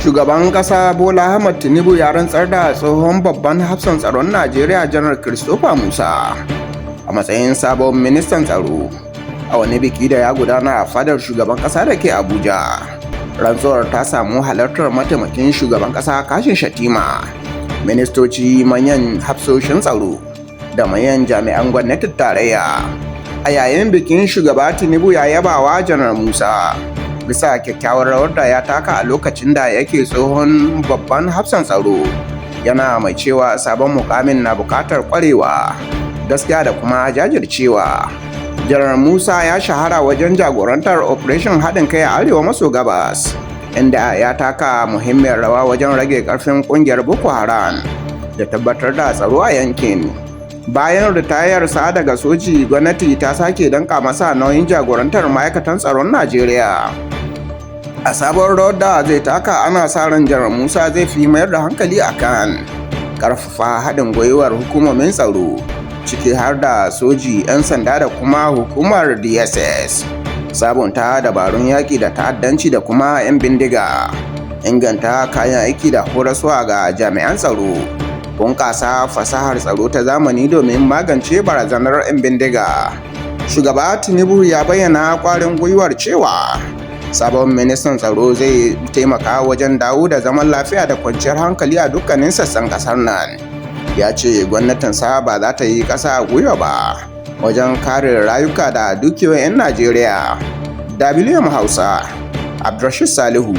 Shugaban ƙasa Bola Ahmed Tinubu ya rantsar da tsohon babban hafsan tsaron Najeriya, Janar Christopher Musa, a matsayin sabon ministan tsaro a wani biki da ya gudana a fadar shugaban ƙasa da ke Abuja. Rantsuwar ta samu halartar mataimakin shugaban ƙasa Kashim Shettima, ministoci, manyan hafsoshin tsaro da manyan jami'an gwamnatin tarayya. A yayin bikin, Shugaba Tinubu ya yabawa Janar Musa bisa kyakkyawar rawar da ya taka a lokacin da yake tsohon babban hafsan tsaro, yana mai cewa sabon mukamin na bukatar kwarewa, gaskiya da kuma jajircewa. Janar Musa ya shahara wajen jagorantar Operation Haɗin Kai a Arewa Maso Gabas, inda ya taka muhimmiyar rawa wajen rage karfin ƙungiyar Boko Haram da tabbatar da tsaro a yankin. Bayan ritayarsa daga soji, gwamnati ta sake danka masa nauyin jagorantar ma'aikatan tsaron Najeriya. A sabon rawar da zai taka, ana sa ran Janar Musa zai fi mayar da hankali akan karfafa haɗin gwiwar hukumomin tsaro, ciki har da soji, 'yan sanda da kuma hukumar DSS, sabunta dabarun yaƙi da ta'addanci da kuma 'yan bindiga, inganta kayan aiki da horaswa ga jami'an tsaro, bunƙasa fasahar tsaro ta zamani domin magance barazanar 'yan bindiga. Shugaba Tinubu ya bayyana ƙwarin gwiwar cewa sabon ministan tsaro zai taimaka wajen dawo da zaman lafiya da kwanciyar hankali a dukkanin sassan kasar nan. Ya ce gwamnatinsa ba za ta yi ƙasa a gwiwa ba wajen kare rayuka da dukiyoyin 'yan Najeriya. WM Hausa, Abdulrashid Salihu.